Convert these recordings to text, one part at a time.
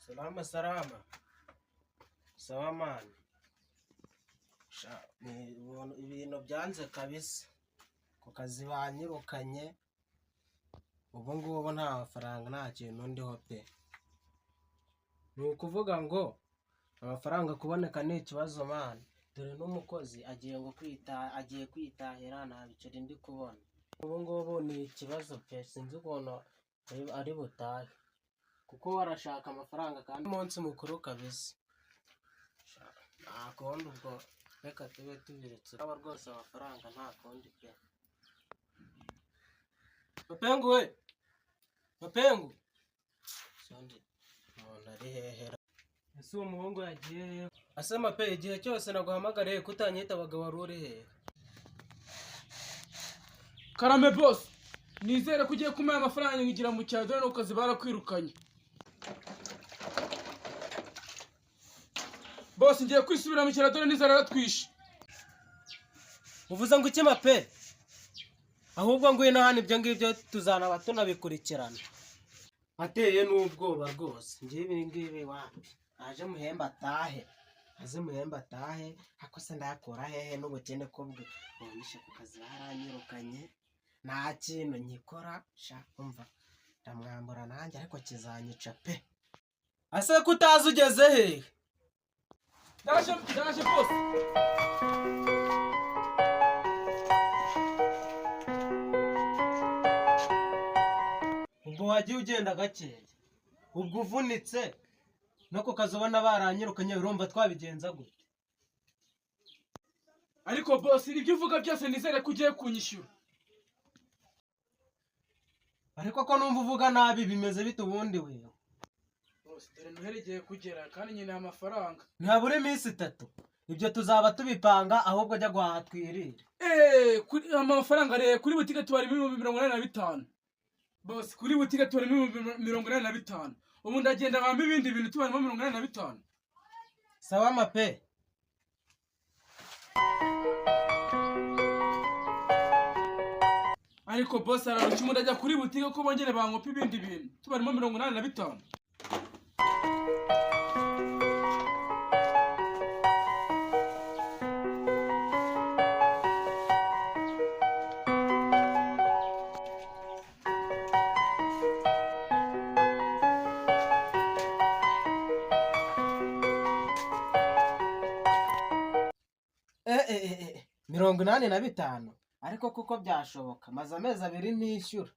Salama salama. Sawa man. Sha, ibintu byanze kabisa. Ku kazi banyirukanye. Ubu ngubu nta mafaranga, nta kintu ndiho pe. Ni ukuvuga ngo amafaranga kuboneka ni ikibazo man. Dore n'umukozi agiye ngo kwita, agiye kwitahira, nta biceri ndi kubona. Ubu ngubu ni ikibazo pe, sinzi ukuntu ari butahe. Kuko barashaka amafaranga kandi umunsi mukuru kabisa. Nta kundi ubwo reka tube tubiretse. Aba rwose amafaranga nta kundi pe. Mapengu we! Mapengu! Sondi, umuntu ari hehera. Ese uwo muhungu yagiye he? Ase Mape, igihe cyose naguhamagariye kutanyitabaga wari uri hehe? Karame boss, nizere ko ugiye kumuha amafaranga nkigira mu cyaro, dore no ku kazi barakwirukanye. Boss, ngiye kwisubira mu cyaro dore n'inzara yaratwishe. Uvuze ngo iki Mape? Ahubwo ngwino hano, ibyo ngibyo tuzanaba tunabikurikirana. Ateye n'ubwoba rwose. Ngiye ibi ngibi wapi? Aje muhemba atahe. Aze muhemba atahe, ako se ndayakura hehe n'ubukene ko bwe. Unyishe ku kazi baranyirukanye. Nta kintu nkikora, sha umva. Ndamwambura nanjye ariko kizanyica pe. Ase ko utazi ugeze hehe? Ndaje, ndaje boss. Ubwo wagiye ugenda gakeya, ubwo uvunitse no ku kazi ubona baranyirukanye, urumva twabigenza gute? Ariko boss, ibyo uvuga byose nizere ko ugiye kunyishyura. Ariko ko numva uvuga nabi, bimeze bite ubundi we? Boss, dore Noheli igiye kugera kandi nkeneye amafaranga. Ntihabura iminsi itatu, ibyo tuzaba tubipanga, ahubwo jya guhaha twirire. Kuri amafaranga rero kuri butike tubarimo 85,000. Boss, kuri butike tubarimo 85,000. Ubu ndagenda nkamba ibindi bintu tubarimo 85. Sawa Mape. Ariko boss ararushya, umuntu ajya kuri butike ko bongere bankopa ibindi bintu tubarimo 85. 85, ariko kuko byashoboka maze amezi abiri ntishyura.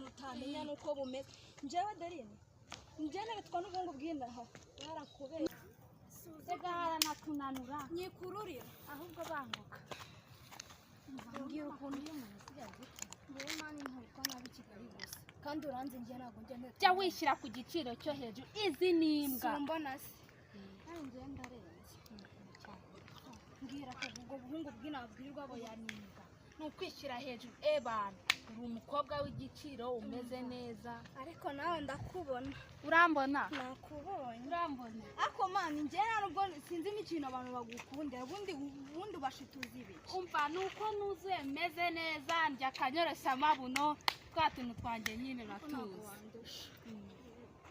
Utamenya nuko bumeze. Njyewe Dorine, njye neretwa n'ubuhungu bw'inaha barakubera. Suze haranakunanura. Nyikururira. Ahubwo banguka. Mbwira ukuntu iyo umuntu asigaye agukina. Njyewe mani ntabwo nabi Kigali gusa. Kandi uranze njye ntabwo njya nteta. Jya wishyira ku giciro cyo hejuru. Izi ni imbwa. Simbona se. Kandi njyewe ndarenze. Mbwira ko ubwo buhungu bw'inaha bwirirwa Oya ni imbwa. Ni ukwishyira hejuru. Ebana, uri umukobwa w'igiciro umeze neza. Ariko nawe ndakubona. Urambona? Nakubonye. Urambona? Ako mani njye ntabwo sinzi n'ikintu abantu bagukundira, ubundi ubashituza ibiki. Umva nuko nuzuye meze neza, ndya akanyoroshya amabuno, twa tuntu twanjye nyine uratuzi.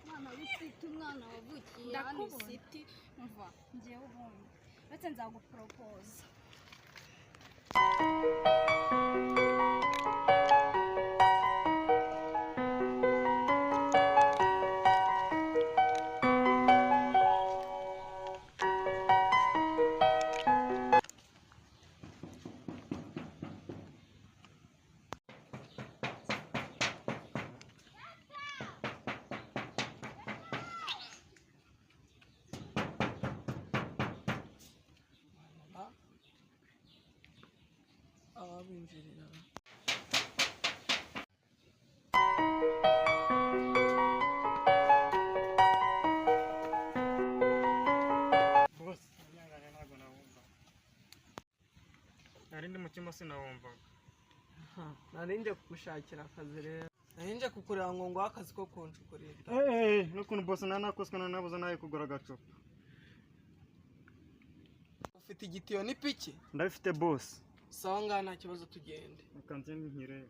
Mwana w'isiti, umwana wavukiye hano Ndakubona. isiti, umva njyewe ubundi uretse nzaguporopoza. Ababinjirira. sinawumvaga. Nari nje kugushakira akazi rero. Nari nje kukureba ngo nguhe akazi ko kunshukurira. Eh, n'ukuntu boss nari nakoswe nari nabuze nawe kugura agacupa. Ufite igitiyo n'ipiki? Ndabifite boss. Sawa, ngaha nta kibazo, tugende. Reka nze nkirebe.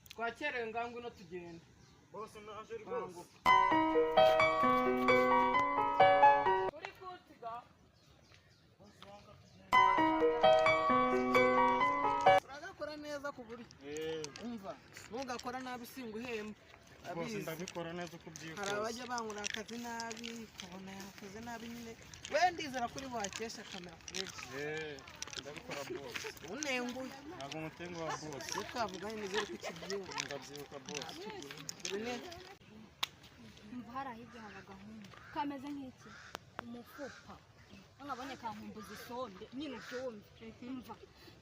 Twakerewe, ngaha ngwino tugende. Boss, naje rwose. Uri kunsiga? Uragakora neza ku buryo Eh, umva ntugakora nabi singuhemba. boss, Urabizi. ndabikora neza uko Hari ubyifuza. abajya bangura akazi nabi, ukabona yakoze nabi nyine. We ndizera kuri buhakesha kamera fresh. Eh, ndabikora boss. Unenguye. Ntabwo umutenguha boss. Iyo twavuganye nizere ko ukibyibuka. Ndabyibuka boss. Dore ne Umva, hariya hirya haba agahungu kameze nk'iki umufupa, nkabonye kankumbuza isombe nyine, ubyumve. Mva,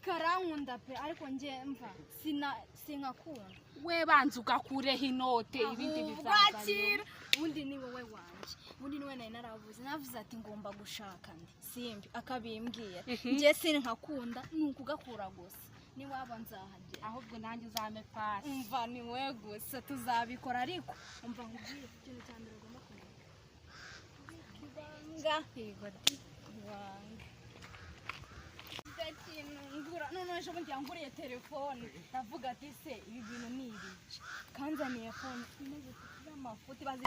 karankunda pe, ariko njye mva sina sinkakunda. We banza ugakureho inote, ibindi Ahubwo bizaza. akira, ubundi ni wowe wanjye, ubundi ni wowe nari naravuze, navuze ati ngomba gushaka ndi simbi akabimbwira. Njye sinkakunda, ni ukugakura gusa, niwaba nzahagera. Ahubwo nanjye uzame pasi. Umva, ni wowe gusa tuzabikora, ariko umva nkubwire ikintu cya mbere ugomba kumenya: ibanga. Yego di, ibanga. Ikintu ngura noneho ejo bundi yanguriye telefone, ndavuga ati se ibi bintu ni ibiki kanzaniye phone imeze y'amafuti bazi.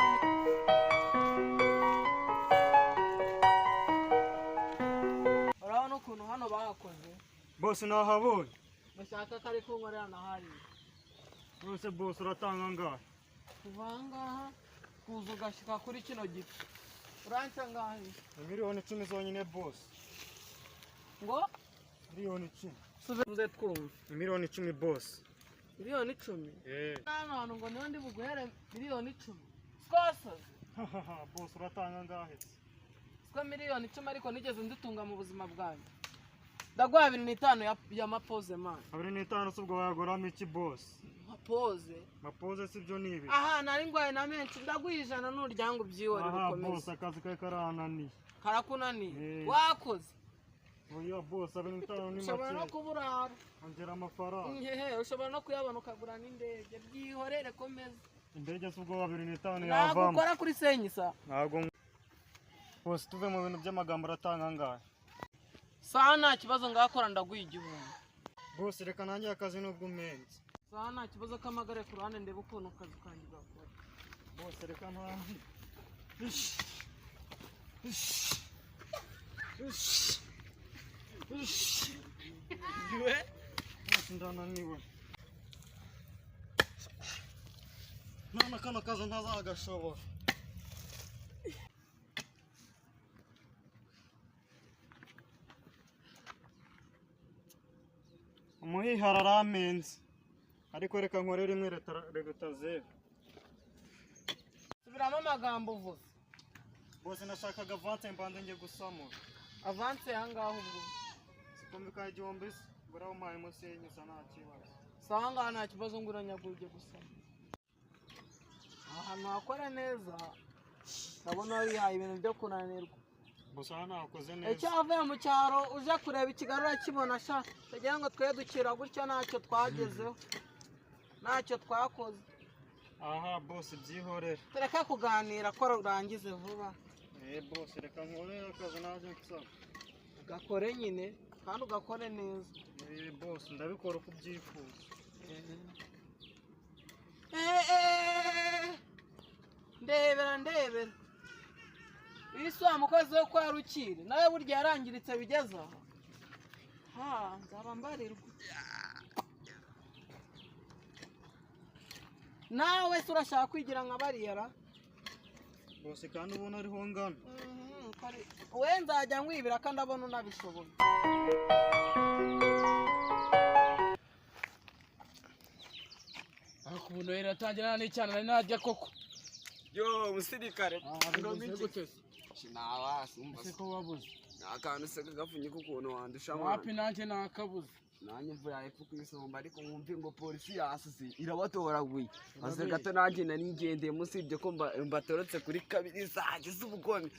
Urabona ukuntu hano bahakoze? Boss, nahabonye. Bashaka ko ari kunkorera na hariya. Rwose boss, uratanga angahe? Kuva aha ngaha kuza ugashyika kuri kino giti uranca ngahe? Ni 10 miliyoni zonyine boss. Ngo? 10 miliyoni. Subize twumve. Ni 10 miliyoni boss. 10 miliyoni? Eh. Hano hantu ngo niho ndi buguhere 10 miliyoni? Twasaze. Hahaha, boss, uratanga angahe se? Siko 10 miliyoni ariko nigeze nzitunga mu buzima bwanjye. Ndaguha 2.5 ya mapoze man. 2.5 se ubwo wayaguramo iki boss? Mapoze. Mapoze si byo ni ibi? Aha nari ngwaye na menshi, ndaguha 100 nuryango ubyihorere. Aha boss, Ukomeze. akazi kawe karananiye. Karakunaniye? Eh. Wakoze. Oya boss, 2.5 ni Ushobora no make. kuburara. Ongera amafaranga. Ngehe, ushobora no kuyabona ukagura n'indege. Byihorere, komeza. Indege se ubwo 2.5 Ntabwo yavamo? ukora kuri senyisa. Ntabwo. Boss, tuve mu bintu by'amagambo, uratanga angahe? Saha nta kibazo, ngakora ndaguha 1000. Boss, reka nanjye akazi nubwo umpenze. Saha nta kibazo, kamagare ku ruhande ndebe ukuntu akazi kanjye gakora. Boss, reka ntange. Boss, ndananiwe. None kano kazi ntazagashobora. Umuhihara aramenze. Ariko reka nkore rimwe reguta zeru. Subiramo amagambo uvuze. Bose nashakaga avance mbanze njye gusamura. Avance yangaho ubwo? Sikumvikana 1000 se? Buriya umpaye umusenyi usa nta kibazo. Saha ngaha nta kibazo, ngo uranyagurye gusa ahantu hakora neza, ndabona wihaye ibintu byo kunanirwa. Gusa hano hakoze neza. Icyo wavuye mu cyaro uje kureba i Kigali urakibona sha, utagira ngo twe dukira gutya ntacyo twagezeho, ntacyo twakoze. Aha boss, byihorere. Tureke kuganira, kora urangize vuba. Eh boss, reka nkorere akazi naje nsaba. Ugakore nyine kandi ugakore neza. Eh boss, ndabikora uko ubyifuza. Eh, eh, ndebera ndebera, uyu si wa mukozi wo kwa Rukiri nawe burya yarangiritse bigeze aho? Ha, nzaba mbarirwa. Nawe se urashaka kwigira nka bariya ra? Boss, kandi ubona ariho ngana. Mhm, we nzajya nkwibira kandi abona unabishoboye. Ariko ubu noheli iratangira n'icyana nari najya koko. Yo musirikare. Bimeze gute se? Sinabasi umva. Ese ko wabuze? Ni akantu se kagapfunyika ukuntu wandusha Wapi. mwana. Nanjye nakabuze. Nanjye mvuye hepfo ku isomba, ariko nkumve ngo polisi yasize irabatoraguye. Maze gato nanjye nari ngendeye, musibye ko mbatorotse kuri kabiri zanjye z'ubugome.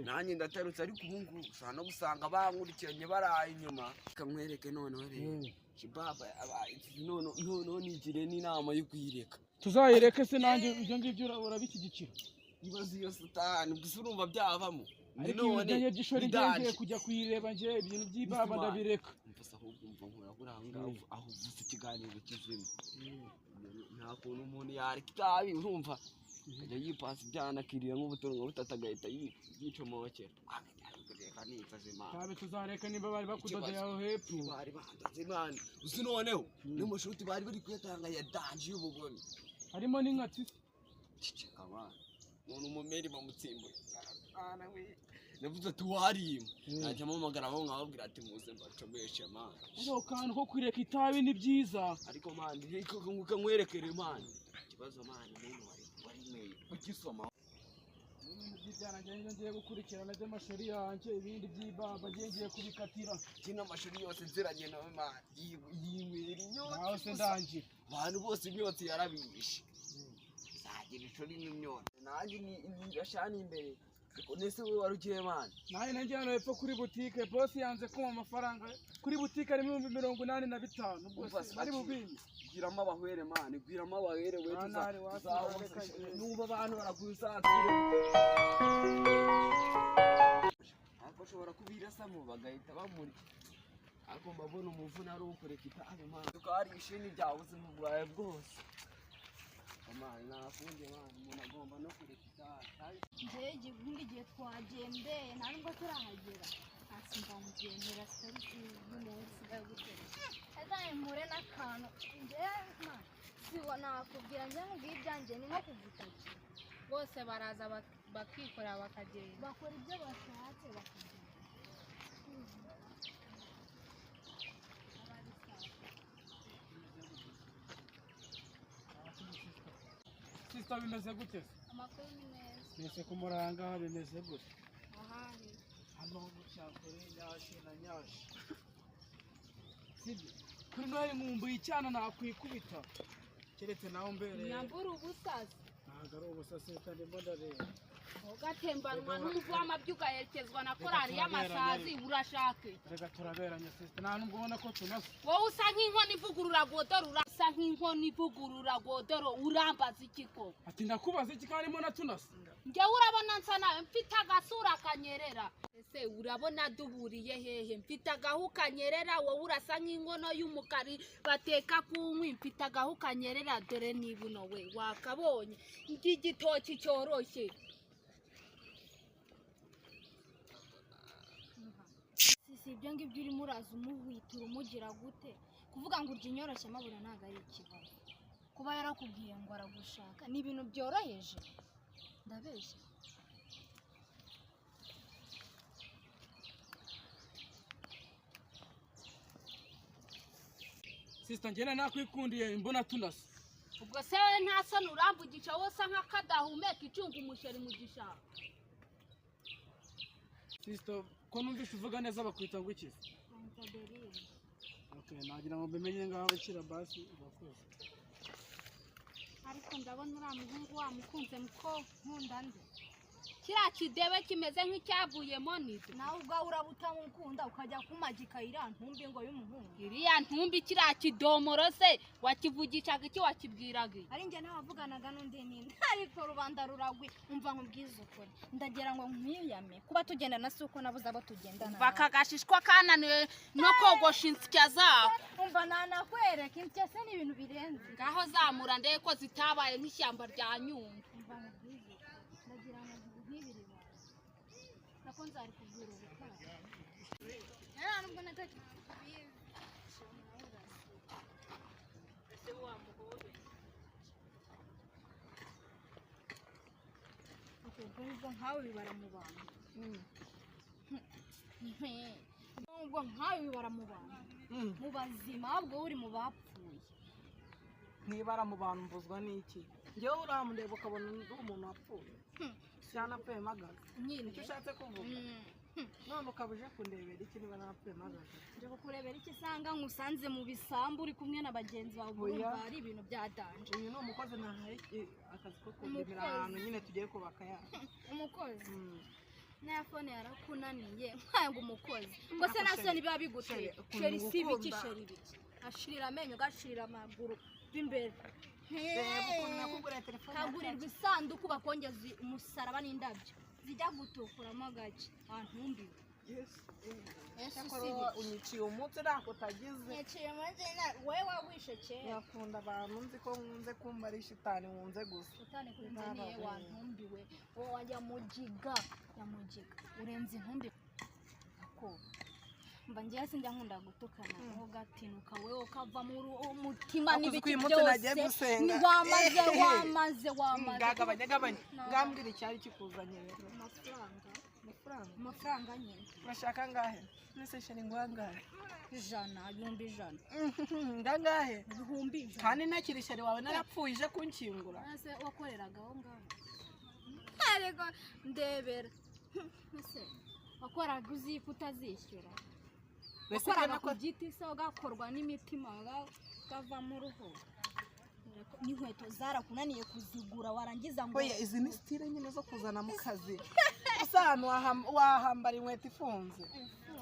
Nanjye ndatarutse, ariko ubu ngubu ushobora no gusanga bankurikiranye baraye inyuma. Reka nkwereke noneho rero. Shibaba yabaye iki? Noneho nigire n'inama yo kuyireka. Tuzayireke se? Nanjye ibyo ngibyo urabishyigikira? Ibaze iyo satani gusa, urumva byavamo. Ariko ibintu byanjye by'ishuri ngiye kujya kuyireba, njye ibintu by'ibaba ndabireka. Umva ahubwo, umva nkora kuri aho ngaho, aho uvuze ikiganiro kizima. Nta kuntu umuntu yareka itabi, urumva akajya yipasa ibyana, akirira nk'ubutungo butatu, agahita yicomokera, reka nifashe Imana. Tabi tuzareka nimba bari bakudodeye aho hepfo. Bari bandoze Imana, uzi noneho n'umushuti bari bari kuyatanga ya danje y'ubugome. Harimo n'inkatsi. Ceceka abana, none umumeri bamutsimbuye. Mwana we, navuze ati warima najya mpamagara aho nkababwira ati muze mbacomeshe mana. Ako kantu ko kwireka itabi ni byiza. Ariko mani, reka nguka nkwerekere mani ikibazo mani, muntu wari warinyweye ugisoma. Ibintu by'ibyana njye ngiye gukurikirana by'amashuri yanjye, ibindi by'ibaba ngiye ngiye kubikatira. Kino amashuri yose nziranye nawe mani, yinywera imyotsi Nawe se gusa. Ndangira. Abantu bose imyotsi yarabishe, zagira ishuri n'imyotsi, nanjye nirashana imbere. Ariko nese wowe wari ugiye mani? Nanjye nanjye hano hepfo kuri butike, bosi yanze kumpa amafaranga. Kuri butike harimo 85,000, ubwo Umva se bari bubimpe? Gwiramo abahwere mani, gwiramo abahwere we. Nta ntare wasi Tuzahuza. reka. Numva abantu barakusatura, ariko ushobora kubirasamo bagahita bamurya, ariko mbabona umuvuna ari ukureka itabi mani, tukaba ishini rya buzima bwawe bwose mani. Nta kundi mani, umuntu agomba no kureka itabi. Njyewe ubundi igihe twagendeye nta nubwo turahagera, hasi mbamugendera sitariki y'umunsi bari gutereka azayimure n'akantu. Njyewe man, sibo nakubwira, njye nkubwiye ibyanjye ni nko kugutaki. Bose baraza bakikora bakagenda. Bakora ibyo bashatse bakagenda. Sister, bimeze gute se? Amakuru ni meza. Mbese ku muranga bimeze gute? Ahahe? Hano gutya kuri nyashi na nyashi, sibyo? Kuri noheli nkumbuye icyana nakwikubita, keretse nawe umbereye. Nyambura ubusazi. Ntabwo ari ubusasi, ndimo ndareba. Ugatembanwa n'umuvu w'amabyi, ugaherekezwa na korari y'amasazi, urashaka iki? Reka turaberanye sister, nta nubwo ubona ko tunasa? Wowe usa nk'inkono ivugurura godoro, urasa nk'inkono ivugurura godoro, urambaza iki koko? Ati ndakubaza iki karimo na tunasa? Njyewe urabona nsa nawe? Mfite agasura kanyerera? Ese urabona duhuriye hehe? Mfite agahu kanyerera, wowe urasa nk'inkono y'umukari bateka ku nkwi. Mfite agahu kanyerera, dore nibuno we wakabonye igitoki cyoroshye. Si ibyo ngibyo urimo uraza umuhwitura umugira gute? Kuvuga ngo urya inyoroshyamabura ntabwo ari ikibazo. Kuba yarakubwiye ngo aragushaka ni ibintu byoroheje, ndabeshya? Sister, njye nakwikundiye mbona tunasa. Ubwo se wowe nta soni uramvugisha? Wowe usa nk'akadahumeka icunga umusheri mu gishanga. Sister, ko numvise uvuga neza, bakwita ngo iki se? Banyita Berine. Okay, nagira ngo mbimenye, ngaho shyira basi, urakoze. Ariko ndabona uriya muhungu wamukunze muko. Nkunda nde? Kiriya kidebe kimeze nk'icyavuyemo nido. Nawe ubwawe uraba utamukunda ukajya kumagika iriya ntumbi ngo y'umuhungu. Iriya ntumbi, kiriya kidomoro se wakivugishaga iki? Wakibwiraga iki? Ari njye nabavuganaga n'undi ninde? Ariko rubanda ruragwi. Umva nkubwize ukuri, ndagira ngo nkwiyame kuba tugendana, si uko nabuze abo tugendana nabo. Bakagashishwa kananiwe no kogosha insya zako. Umva, nanakwereka insya se ni ibintu birenze. Ngaho zamura ndebe ko zitabaye nk'ishyamba rya Nyungwe. Umva nkubwize ukuri, ndagira ngo nkwibire ibanga, nako nzarikubwira ubutaha. Nta nubwo nataki kubizi. Ese wamuhobe? Ubwo ngubwo nkawe bibara mu bantu, ubwo nkawe bibara mu bantu, mu bazima, ahubwo uri mu bapfuye. Nibara mu bantu mbuzwa n'iki? Njyewe uramureba ukabona ndi umuntu wapfuye, cyanapfuye mpagaze. Nyine. Icyo ushatse kuvuga. None ukaba uje kundebera iki niba napfuye maze gatatu? Nje kukurebera iki isanga nkusanze mu bisambu uri kumwe na bagenzi bawe, Oya. urumva ari ibintu bya danger. Uyu ni umukozi nahaye akazi ko kundemera Umukozi. ahantu nyine tugiye kubaka ya. Umukozi? Mm. N'aya phone yarakunaniye nkaye ngo umukozi ngo se Ako na chéri, soni biba biguteye. chéri, ukuntu Chéri si ibiki? ngukunda. Chéri ibiki? Ashirira amenyo, gashirira amaguru b'imbere. Reba ukuntu nakuguriye telefone ya Kagurirwa isanduku bakongeza umusaraba n'indabyo zijya gutukuramo gake, wantumbiwe. Yesu. Yesu. Cyakora Si ibiki? unyiciye umunsi ntako utagize. Niciye munsi wowe wawishe kera. Nyakunda abantu nzi ko nkunze kumva ari shitani nkunze gusa. Utane kuri nzaniye, wantumbiwe wowe wajya mugiga ya mugiga urenze intumbi ako mba ngewe sinjya nkunda gutukana, wowe ugatinuka wowe ukava mu mutima Akuzi ko n'ibiki uyu munsi nagiye byose. gusenga. Ni wamaze wamaze wamaze. Ngagabanya gabanya. Ntabwo. Ngambwira icyari kikuzanye rero. Amafaranga. Amafaranga. Amafaranga nyine. Urashaka angahe? Nese chéri ngo angahe? 100, 100,000. Ngangahe? 100,000. Kandi ntakiri chéri wawe narapfuye ije kunshyingura. Ese wakoreraga aho ngaho? Ariko ndebera, ese wakoraga uzi ko utazishyura? Mbese Wakoraga ko ku giti se ugakorwa n'imitima ukavamo uruhu n'inkweto zarakunaniye kuzigura warangiza ngo Oya, izi ni style nyine zo kuzana mu kazi. Gusa ahantu wahambara inkweto ifunze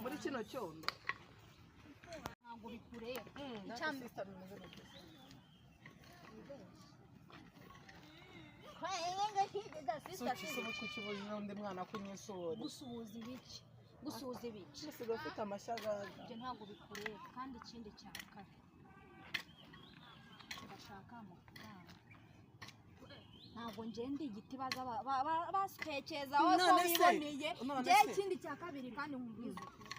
muri kino cyondo? Ntabwo bikureba. Natwe sister bimeze gute? Sister, Suki ubu kukibujije undi mwana kunyisura. Gusuhuza ibiki? Gusuhuza ibiki? Usigaye ufite amashyagaga. Ibyo ntabwo bikureba. Kandi ikindi cya kane, ndashaka amafaranga, ntabwo ngenda igiti baza baspekeza aho so None se, wiboneye. none Njye se. ikindi cya kabiri kandi nkubwize ukuri.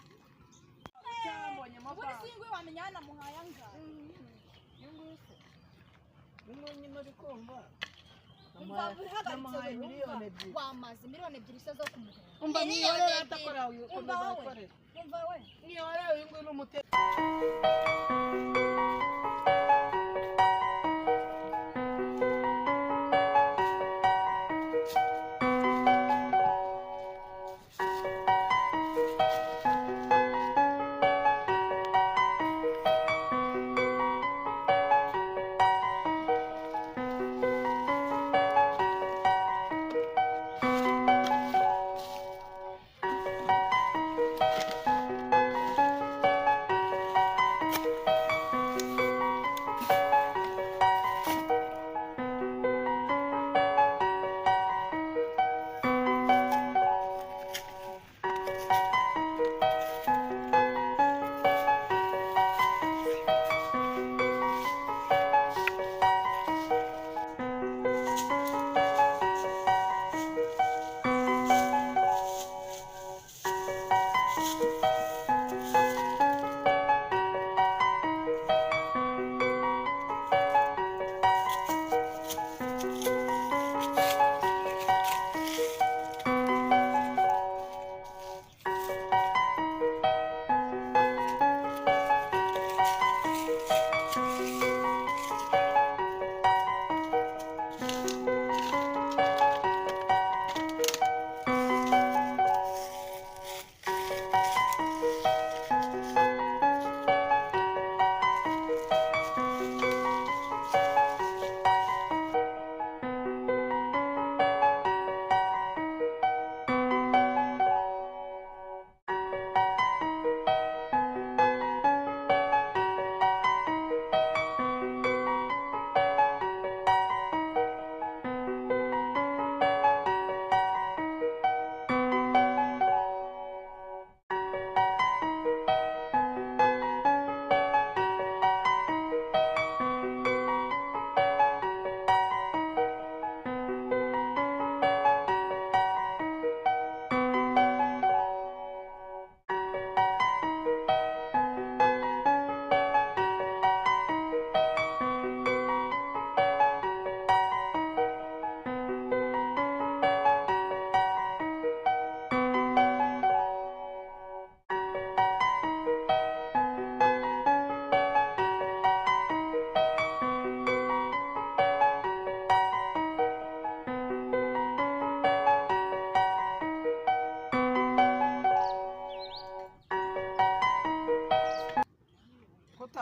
Cyambonyemo. Ubundi singwe wamenya yanamuhaye angahe? Uyu nguyu se? Uyu nguyu nyine uri kumva. Umva uhagaritse. Namuhaye We, miliyoni umva. 2. Wamaze 2 miliyoni se zo kumuhera? Umva Miliyoni mwihorere ebyiri. atakora uyu Umva komeza wowe. wikorere. Umva we. Mwihorere uyu nguyu ni umutesi. Umva.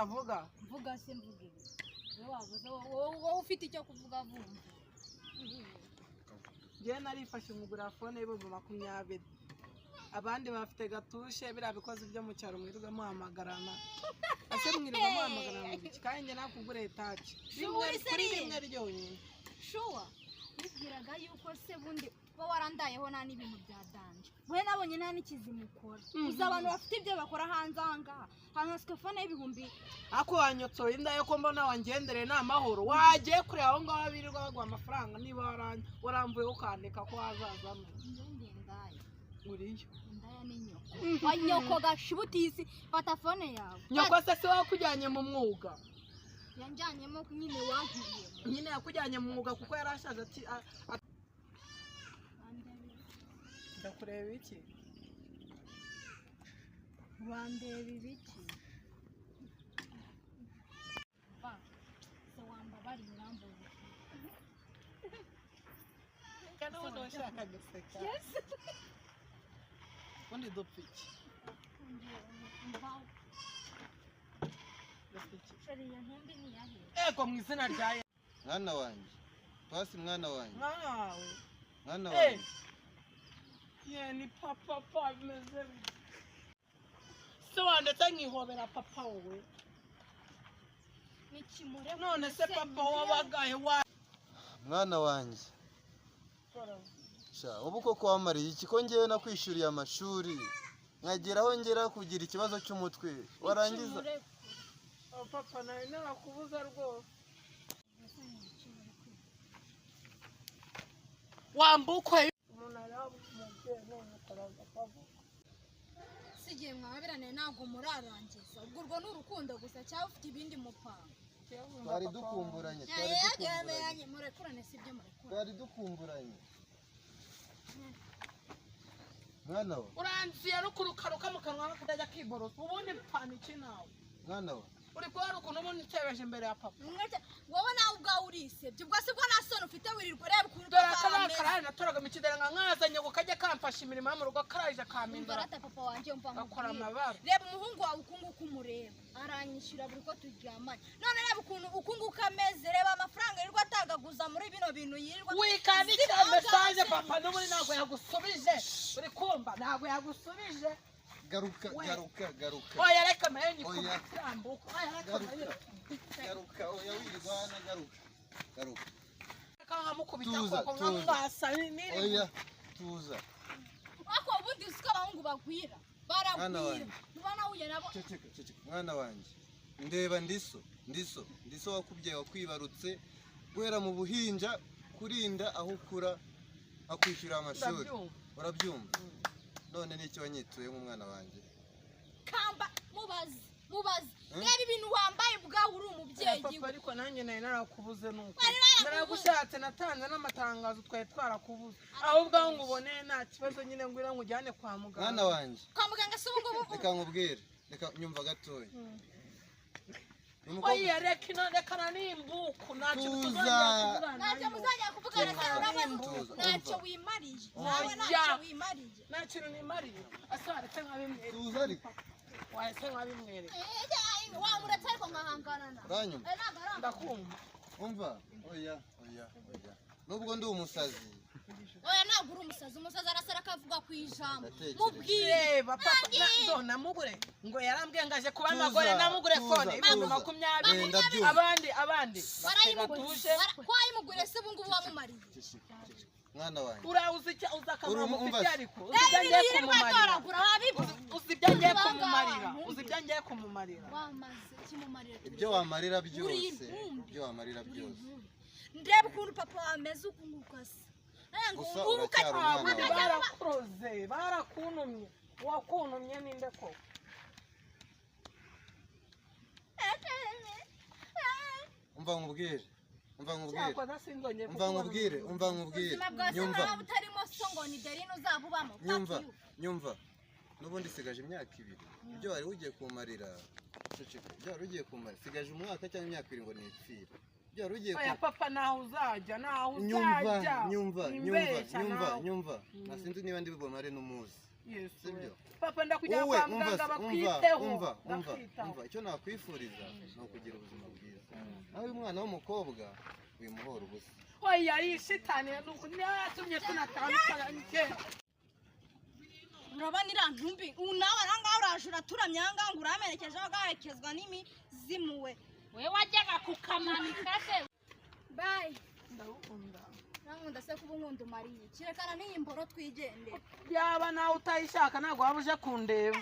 Vuga. Mvuga se mvuge. Wowe wavuze wowe ufite icyo kuvuga vumva. Njyewe narifashe nkugura fone 20,000. Abandi bafite gatushe biriya bikozi byo mu cyaro mwirirwa muhamagarana. Ase mwirirwa muhamagarana mu biki kandi njye nakugura etaje. Rimwe kuri rimwe ryonyine. Shuwa. Nibwiraga yuko se bundi bo warandayeho nta n'ibintu bya danje. We nabonye nta n'ikizimukora. Uzi abantu bafite ibyo bakora hanze ahangaha. Hanaswe fone y'ibihumbi. Ako wanyotsoye inda yo ko mbona wangendere nta mahoro. Wagiye kure aho ngaho birirwa baguha amafaranga niba waramvuye ukandika ko wazazamo. Njye ndaya. Uriyo. Indaya ni nyoko. Wa nyoko gashibutisi fata fone yawe. Nyoko se si wakujyanye mu mwuga. Yanjyanyemo nyine wankuriye. Nyine yakujyanye mu mwuga kuko yarashaje ati ndakureba iki? Wandeba ibiki? Va. Se wambabari urambuye. Kandi ubundi washaka guseka. Yes. Ubundi dupfa iki? Dupfa iki? Shariya ntumbi niyahe. Ego mu izina rya Yesu. Mwana wanjye. Pasi mwana wanjye. Mwana wawe. Mwana wanjye. Ye ni papa pa bimeze bite? Se wandetse nkihobera papa wowe. Nikimure. None se papa wabagahe wa Mwana wanjye. Sha ubu koko wamariye iki ko ngewe nakwishyuriye amashuri nkagera aho ngera kugira ikibazo cy'umutwe warangiza papa nari narakubuza rwose. Wambukwe umuntu arabumubyeyi none ukaraza akavuga. Sigiye mwabirane ntabwo murarangiza. Ubwo urwo ni urukundo gusa cyangwa ufite ibindi mupanga? Twari dukumburanye, twari dukumburanye. Murekurane sibyo murekurane. Twari dukumburanye. Mwana wa. Uranziye rukurukaruka mu kanwa kudajya kiborosa ubundi mpfana iki nawe? Mwana wa. Uri kubara ukuntu ubundi utebeje imbere ya papa. Wowe nawe ubwawe urisebye ubwo si bwo nta soni ufite wirirwa ureba ukuntu Dore papa aka ameze. karahari natoraga mu kidera nka nkazanye ngo kajye kamfasha imirimo yo mu rugo karaje kampindura. Umva rata papa wanjye umva Gakora nkubwire. amabara. Reba umuhungu wawe uku nguku umureba aranyishyura buri uko turyamanye. None reba ukuntu uku nguku ameze reba amafaranga yirirwa atagaguza muri bino bintu yirirwa. Wikandikira mesaje papa n'ubundi ntabwo yagusubije. Uri kumva ntabwo yagusubije. Garuka garuka garuka. Oya reka mayo nyikurambuka. Oya reka mayo. Garuka oya wirwana garuka. Garuka. Reka nkamukubita koko nkamwasa niri. Oya tuza. Ako ubundi usiko abahungu bagwira. Baragwira. Nubona uye nabo. Ceceka ceceka mwana wanjye. Ndeba ndiso ndiso ndiso wakubyaye wakwibarutse guhera mu buhinja kurinda aho ukura akwishyura amashuri. Urabyumva? None nicyo wanyituye nk'umwana wanjye. Kamba mubaze mubaze. Reba ibintu wambaye ubwawe uri umubyeyi. Papa ariko nanjye nari narakubuze nuko. Naragushatse natanze n'amatangazo twari twarakubuze. Ahubwo aho nguboneye nta kibazo nyine ngwira nkujyane kwa muganga. Mwana wanjye. Kwa muganga se ubu ngubu. Reka nkubwire. Reka nyumva gatoya. Oya reka ino reka nanimbuku ntacyo tuzongera kuvugana. Ntacyo muzongera kuvugana urabona ntacyo wimariye. Nawe ntacyo wimariye. Nta kintu nimariye. Ase waretse nkabimwereka. Tuza ariko. Waretse nkabimwereka. Wamuretse ariko nkahangana na. Uranyumva? Ndakumva. Umva? Oya oya oya. Nubwo ndi umusazi. Oya ntabwo uri umusazi. Umusazi arasara akavuga ku ijambo. Mubwire. Papa ndo namugure ngo yarambwiye ngaje kuba amagore namugure fone 20,000 abandi barayimugure. Ko wayimugure se ubu ngubu wamumariye. Mwana wanjye. Urabuze icyo uzakamara mufite ariko uzi ibyo ngiye kumumarira. Uzi ibyo ngiye kumumarira. Uzi ibyo ngiye kumumarira. Wamaze kimumarira. Ibyo wamarira byose. Ibyo wamarira byose. Ndeba ukuntu papa wameze uku nguku asa. Gusa uracyari umwana wawe. Barakuroze, barakuntumye. Wakuntumye ninde koko? Umva nkubwire. Umva nkubwire. Umva nkubwire, umva nkubwire. Nyumva. Utarimo so ngo ni Derine uzabubamo. Nyumva, nyumva. Nubundi sigaje imyaka 2. Ibyo wari ugiye kumarira. Ceceka. Ibyo wari ugiye kumarira. Sigaje umwaka cyangwa imyaka 2 ngo nipfire. Ibyo wari ugiye Oya papa naho uzajya, naho uzajya. Nyumva, nyumva, nyumva, nyumva, nyumva. Nasinzi niba ndi bubamare n'umuzi. Yesu we. Sibyo? Papa, ndakujyana Wowe kwa umva muganga se, umva bakwiteho. umva umva Ndakwitaho. umva, icyo nakwifuriza ni ukugira ubuzima bwiza. Nawe uyu mwana w'umukobwa wimuhora ubusa. Oya, iyi shitani niyo yatumye tunatandukana kera. Urabona iriya ntumbi, ubu nawe aha ngaha uraje uraturamye aha ngaha ngo uramerekeje aho gaherekezwa n'imizimu we. We wajyaga kukamanika se? Bayi. Ndagukunda. Urankunda se? Kuba unkunda umariye iki? Rekana n'iyi mboro twigendere. Yaba nawe utayishaka, ntabwo waba uje kundeba.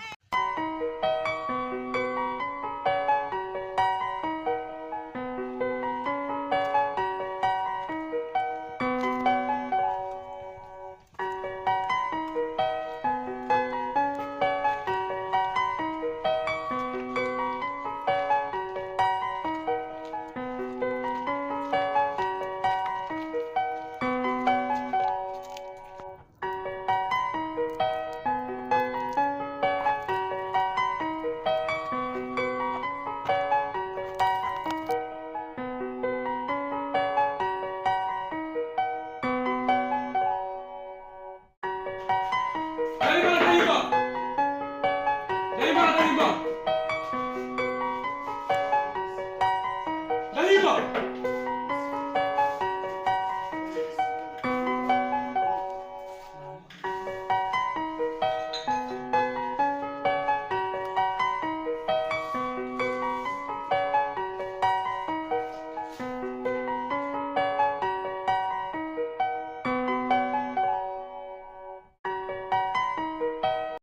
Ndahimana, Ndahima, Ndahimana, Ndahima, Ndahima.